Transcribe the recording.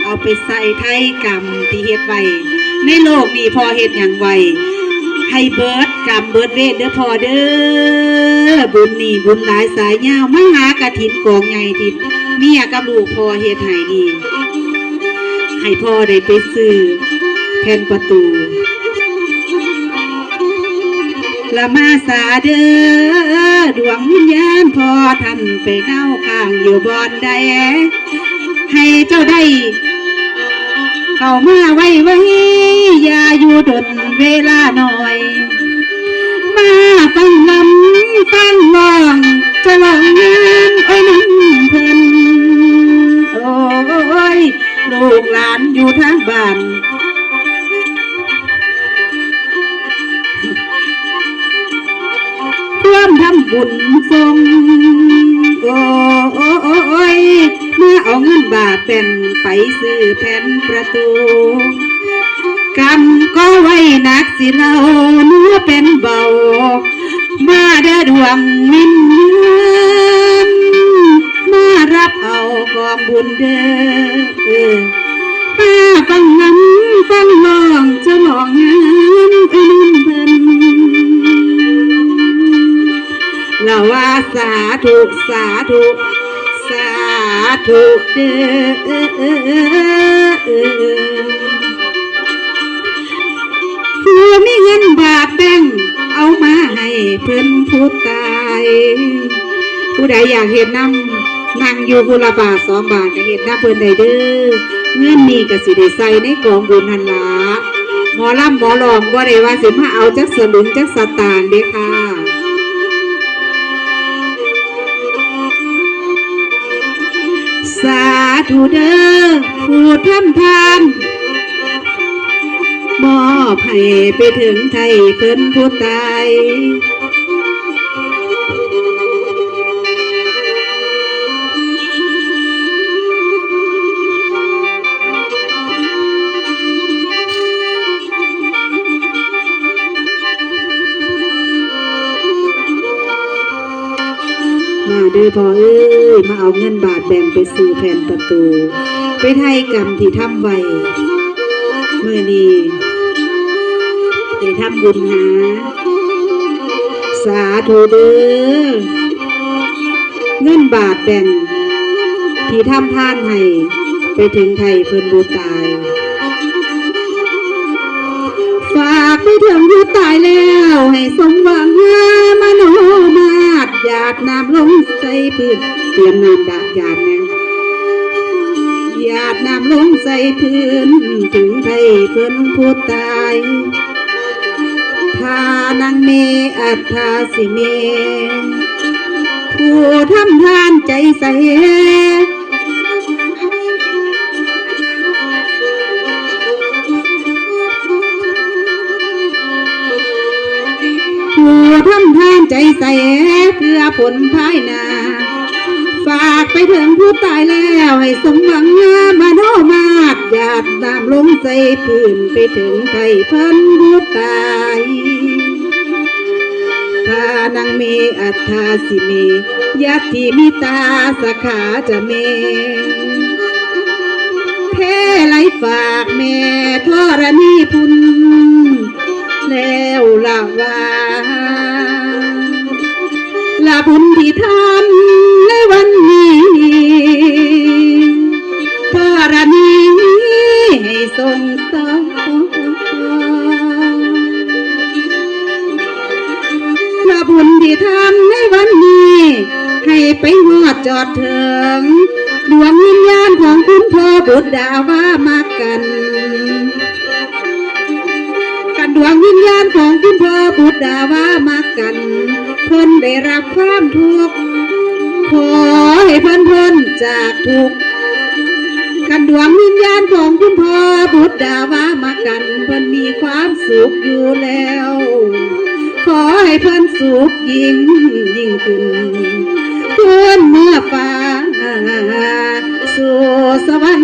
ເອົາໄປໃສ່ໄຖ່ກຳທີ່ເຮັດໄວ້ ໃນໂລກນີ້ພໍ່ເຮັດຫຍັງໄວ້ ໃຫ້ເບິດກຳເບິດເວນເດີພໍ່ເດີ. ບຸນນີ້ບຸນຫຼາຍສາຍຍາວ ມະຫາກະຖິນກອງໃຫຍ່ທີ່ເມຍກັບລູກພໍ່ເຮັດໃຫ້ນີ້ ໃຫ້ພໍ່ໄດ້ໄປຊື້ແຜ່ນປະຕູ ລະມາສາເດີ ດວງວິນຍານພໍ່ທ່ານໄປເນົາຄ້າງຢູ່ບ່ອນໃດ ໃຫ້ເຈົ້າໄດ້ເຂົ້າມາໄວໆ ຢ່າຢູ່ດົນເວລາໜ້ອຍ ມາຟັງລຳຟັງຮ້ອງ ສະຫຼອງງານ ໂອ້ຍ ນຳເພິ່ນ ໂອ້ຍ ລູກຫຼານຢູ່ທາງບ້ານ ຮ່ວມທຳບຸນສົ່ງ ໂອ້ຍ ມາເອົາເງິນບາດແບ່ງໄປຊື້ແຜ່ນປະຕູ ກຳກໍໄວໜັກຊິເລົ່າ ໜູເປັນເບົາ ມາເດີດວງວິນຍານ ມາຮັບເອົາກອງບຸນເດີ ມາຟັງລຳຟັງຮ້ອງ ສະຫຼອງງານເອີ້ນເພິ່ນ ລະວ່າສາທຸ ສາທຸ ສາທຸເດີ ຜູ້ມີເງິນບາດແບ່ງ ເອົາມາໃຫ້ເພິ່ນຜູ້ຕາຍ ຜູ້ໃດຢາກເຮັດນຳ ນັ່ງຢູ່ຜູ້ລະບາດສອງບາດ ກະເຮັດນຳເພິ່ນໄດ້ເດີ ເງິນນີ້ກະຊິໄດ້ໃສ່ໃນກອງບຸນຫັ້ນລະ ໝໍລຳໝໍຮ້ອງບໍ່ໄດ້ວ່າຊິມາເອົາຈັກສະຫຼຶງຈັກສະຕາງເດ້ຄ່ະ ສາທຸເດີ ຜູ້ທຳທານ ມອບໃຫ້ໄປເຖິງໄຖ່ເພິ່ນຜູ້ຕາຍ ມາເດີພໍ່ເອີຍ ມາເອົາເງິນບາດແບ່ງໄປຊື້ແຜ່ນປະຕູ ໄປໄຖ່ກຳທີ່ທຳໄວ້ ມື້ນີ້ໄດ້ທຳບຸນຫາ ສາທຸເດີ ເງິນບາດແບ່ງທີ່ທຳທານໃຫ້ ໄປເຖິງໄຖ່ເພິ່ນຜູ້ຕາຍ ຝາກໄປເຖິງຜູ້ຕາຍແລ້ວ ໃຫ້ສົມຫວັງເດີມະໂນມາດ ຢາດນ້ຳລົງໃສ່ພື້ນ ຕຽມນ້ຳດາກຢາດແນ່ ຢາດນ້ຳລົງໃສ່ພື້ນ ເຖິງໄຖ່ເພິ່ນຜູ້ຕາຍ ທານັງເມ ອັດຖາສິເມ ຜູ້ທຳທານໃຈໃສ ຜູ້ທຳທານໃຈໃສ ເພື່ອຜົນພາຍໜ້າ ຝາກໄປເຖິງຜູ້ຕາຍແລ້ວ ໃຫ້ສົມຫວັງມະໂນມາດ ຢາດນ້ຳລົງໃສ່ພື້ນ ໄປເຖິງໄຖ່ເພິ່ນຜູ້ຕາຍ ທານັງເມ ອັດຖາສິເມ ຍັດຖິມິຕາ ສະຂາຈະເມ ເພໄລຝາກແມ່ທໍລະນີພຸ້ນ ແລ້ວລະວ່າ ລະບຸນທີ່ທຳໃນວັນນີ້ ທໍລະນີໃຫ້ສົ່ງຕໍ່ ລະບຸນທີ່ທຳໃນວັນນີ້ ໃຫ້ໄປຮອດຈອດເຖິງ ດວງວິນຍານຂອງຄຸນພໍ່ບຸດດາວາມາກັນ ຄັນດວງວິນຍານຂອງຄຸນພໍ່ບຸດດາວາມາກັນ ເພິ່ນໄດ້ຮັບຄວາມທຸກ ຂໍໃຫ້ເພິ່ນພົ້ນຈາກທຸກ ຄັນດວງວິນຍານຂອງຄຸນພໍ່ບຸດດາວາມາກັນ ເພິ່ນມີຄວາມສຸກຢູ່ແລ້ວ ຂໍໃຫ້ເພິ່ນສຸກຍິ່ງໆຂຶ້ນ ເພິ່ນເມືອຟ້າສູ່ສະຫວັນ